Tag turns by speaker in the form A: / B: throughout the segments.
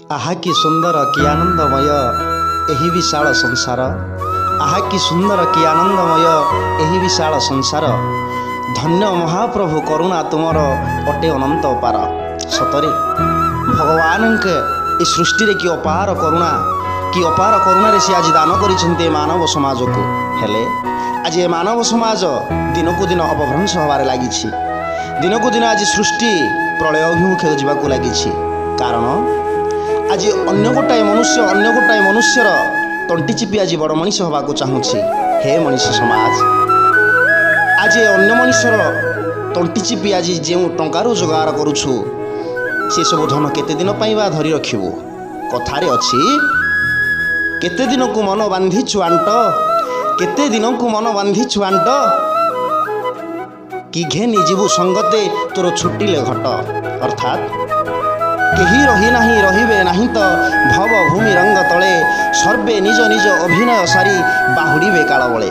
A: ଆହା କି ସୁନ୍ଦର, କି ଆନନ୍ଦମୟ ଏହି ବିଶାଳ ସଂସାର। ଆହା କି ସୁନ୍ଦର, କି ଆନନ୍ଦମୟ ଏହି ବିଶାଳ ସଂସାର। ଧନ୍ୟ ମହାପ୍ରଭୁ, କରୁଣା ତୁମର ଅଟେ ଅନନ୍ତ ଅପାର। ସତରେ ଭଗବାନଙ୍କ ଏ ସୃଷ୍ଟିରେ କି ଅପାର କରୁଣା, କି ଅପାର କରୁଣାରେ ସେ ଆଜି ଦାନ କରିଛନ୍ତି ଏ ମାନବ ସମାଜକୁ। ହେଲେ ଆଜି ଏ ମାନବ ସମାଜ ଦିନକୁ ଦିନ ଅପଭ୍ରଂଶ ହେବାରେ ଲାଗିଛି। ଦିନକୁ ଦିନ ଆଜି ସୃଷ୍ଟି ପ୍ରଳୟ ଅଭିମୁଖେ ଯିବାକୁ ଲାଗିଛି। କାରଣ ଆଜି ଅନ୍ୟ ଗୋଟାଏ ମନୁଷ୍ୟ ଅନ୍ୟ ଗୋଟାଏ ମନୁଷ୍ୟର ତଣ୍ଟି ଚିପି ଆଜି ବଡ଼ ମଣିଷ ହେବାକୁ ଚାହୁଁଛି। ହେ ମଣିଷ ସମାଜ, ଆଜି ଅନ୍ୟ ମଣିଷର ତଣ୍ଟି ଚିପି ଆଜି ଯେଉଁ ଟଙ୍କା ରୋଜଗାର କରୁଛୁ, ସେସବୁ ଧନ କେତେ ଦିନ ପାଇଁ ବା ଧରି ରଖିବୁ? କଥାରେ ଅଛି, କେତେ ଦିନକୁ ମନ ବାନ୍ଧିଛୁ ଆଣ୍ଟ, କେତେ ଦିନକୁ ମନ ବାନ୍ଧିଛୁ ଆଣ୍ଟ, କି ଘେନି ଯିବୁ ସଙ୍ଗତେ ତୋର ଛୁଟିଲେ ଘଟ। ଅର୍ଥାତ୍ କେହି ରହି ନାହିଁ, ରହିବେ ନାହିଁ ତ ଭବ ଭୂମି ରଙ୍ଗ ତଳେ। ସର୍ବେ ନିଜ ନିଜ ଅଭିନୟ ସାରି ବାହୁଡ଼ିବେ କାଳ ବଳେ।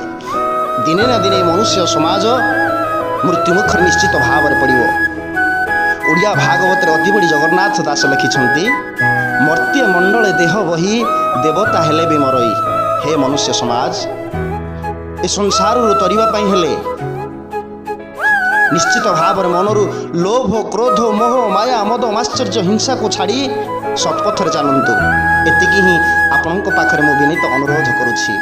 A: ଦିନେ ନା ଦିନେ ମନୁଷ୍ୟ ସମାଜ ମୃତ୍ୟୁମୁଖରେ ନିଶ୍ଚିତ ଭାବରେ ପଡ଼ିବ। ଓଡ଼ିଆ ଭାଗବତରେ ଅତିବଡ଼ି ଜଗନ୍ନାଥ ଦାସ ଲେଖିଛନ୍ତି, ମର୍ତ୍ତ୍ୟ ମଣ୍ଡଳେ ଦେହ ବହି ଦେବତା ହେଲେ ବି ମରଇ। ହେ ମନୁଷ୍ୟ ସମାଜ, ଏ ସଂସାରରୁ ତରିବା ପାଇଁ ହେଲେ ନିଶ୍ଚିତ ଭାବରେ ମନରୁ ଲୋଭ, କ୍ରୋଧ, ମୋହ, ମାୟା, ମଦ, ମାତ୍ସର୍ଯ୍ୟ, ହିଂସାକୁ ଛାଡ଼ି ସତ୍ପଥରେ ଚାଲନ୍ତୁ। ଏତିକି ହିଁ ଆପଣଙ୍କ ପାଖରେ ମୁଁ ବିନୀତ ଅନୁରୋଧ କରୁଛି।